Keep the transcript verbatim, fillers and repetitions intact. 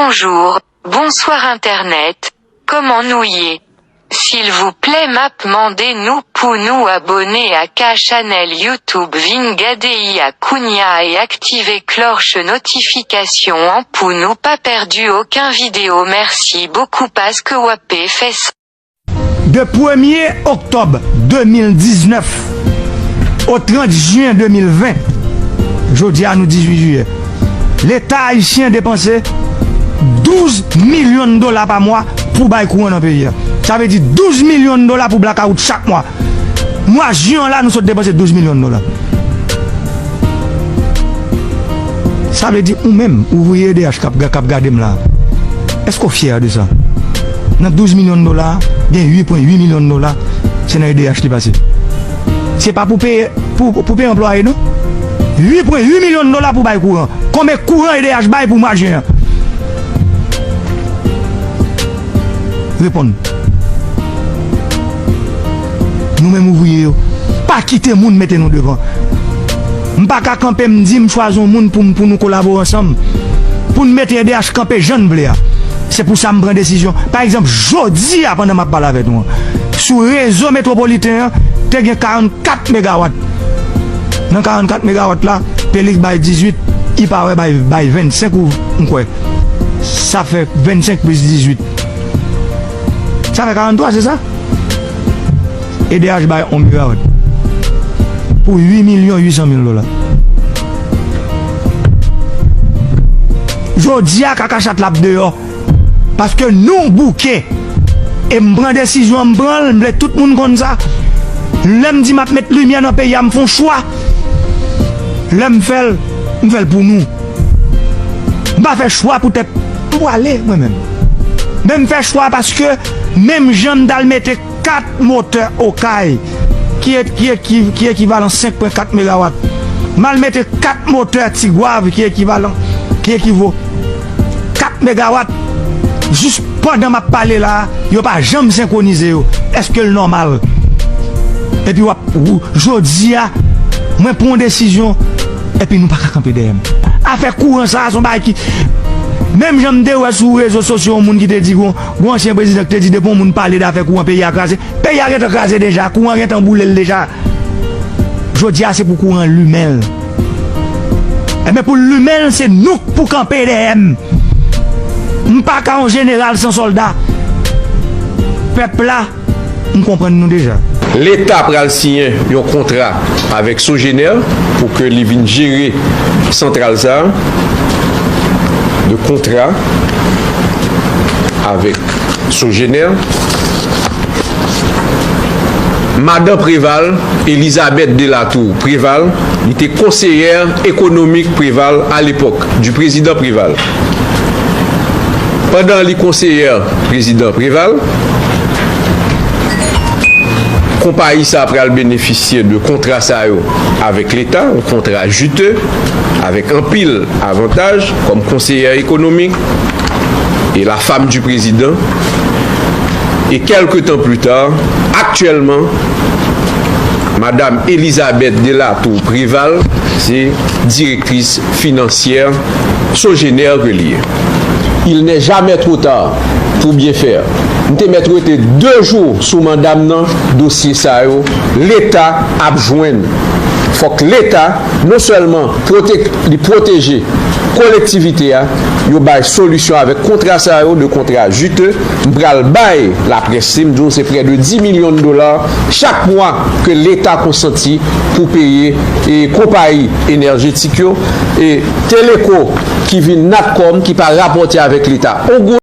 Bonjour, bonsoir internet, kòman nou ye? Silvouplè m ap mande nou pou nou abòne ak chanèl YouTube Vin Gade I A kounya e aktive klòch notifikasyon an pou nou pa pèdi okenn videyo. Mèsi bokou paske w ap fè sa. De premye oktòb de mil diznèf o trant jen de mil ven, jodi a nou dizuit jiyè, Leta ayisyen depanse douz milyon dola pa mwa pou bay kouran nan peyi a. Sa vle di douz milyon dola pou blakawout chak mwa. Mwa jen an la, nou sot depanse douz milyon dola. Sa vle di ou menm, ouvriye E D H k ap, k ap gade m la, èske w fyè de sa? Nan douz milyon dola, gen uit pwen uit milyon dola, se nan E D H li pase. Se pa pou peye, pou, pou peye anplwaye, non. Uit pwen uit milyon dola pou bay kouran. Konbyen kouran E D H bay pou mwa jen an? Reponn. Nou menm ouvriye yo, pa kite moun mete nou devan. M pa ka kanpe m di m chwazi yon moun pou m, pou nou kolabore ansanm, pou n mete E D H kanpe jan n vle a. Se pou sa m pran desizyon. Pa egzanp, jodi a, pandan m ap pale avèk nou an, sou rezo metwopoliten an, te gen karannkat megawat. Nan karannkat megawat la, Pelix bay dizuit, Ipawe bay, bay vennsenk ou m kwè. Sa fè vennsenk plis dizuit. Sa fè karanntwa, se sa? E D H bay yon megawat pou uit milyon uit san mil dola. Jodi a, kaka chat la ap deyò. Paske nou bouke. E m pran desizyon an, m pran l, m vle tout moun konn sa. Lè m di m ap met limyè nan peyi a, m fè yon chwa. Lè m fè l, m fè l pou nou. M pa fè chwa poutèt m pwale, mwen menm. Men m fè chwa paske menm jan m t al mete kat motè Okay, ki, ki, ki, ki ekivalan senk pwen kat megawat. M al mete kat motè Tigwav ki ekivalan, ki ekivo kat megawat. Jis pandan m ap pale la a, yo pa janm senkwonize yo. Èske l nòmal? Epi w ap, ou, jodi a, mwen pran yon desizyon, epi nou pa ka kanpe dèyè m. Afè kouran sa a, se yon bagay ki, menm jan m te wè sou rezo sosyo, yon moun ki te di, gon, gon ansyen prezidan ki te di, depi yon moun pale d afè kouran, peyi a kraze. Peyi a gentan kraze deja, kouran gentan boule l deja. Jodi a, se pou kouran limen l. Enben, pou l limen l, se nou k pou kanpe dèyè m. M pa ka yon jeneral san sòlda. Pèp la, m konprann nou deja. Leta pral siyen yon kontra avèk Sogener pou ke li vin jere santral sa a. De kontra avèk Sogener. Madan Préval, Elizabeth Delatour Préval, li te konseyè ekonomik Préval a lepòk, di prezidan Préval. Pandan li konseyè prezidan Préval, konpayi sa a pral benefisye de kontra sa yo avèk Leta, yon kontra jite, avèk anpil avantaj kòm konseyè ekonomik e la femme du président. E kèlke tan pli ta, aktyèlman, Madam Elizabeth Delatour Préval se direktris finansyè Sogener ke li ye. Il n'est jamais trop tard pour bien faire. M te mèt rete de jou sou manda m nan, dosye sa yo, Leta ap jwenn. Fòk Leta, non sèlman pwote-, li pwoteje kolektivite a, yo bay solisyon avèk kontra sa yo, de kontra jite. M pral bay laprès, si m di w se prè de dis milyon dola chak mwa ke Leta konsanti pou peye, e, konpayi enèjetik yo, e, Teleco ki vin Natcom ki pa rapòte avèk Leta. On goud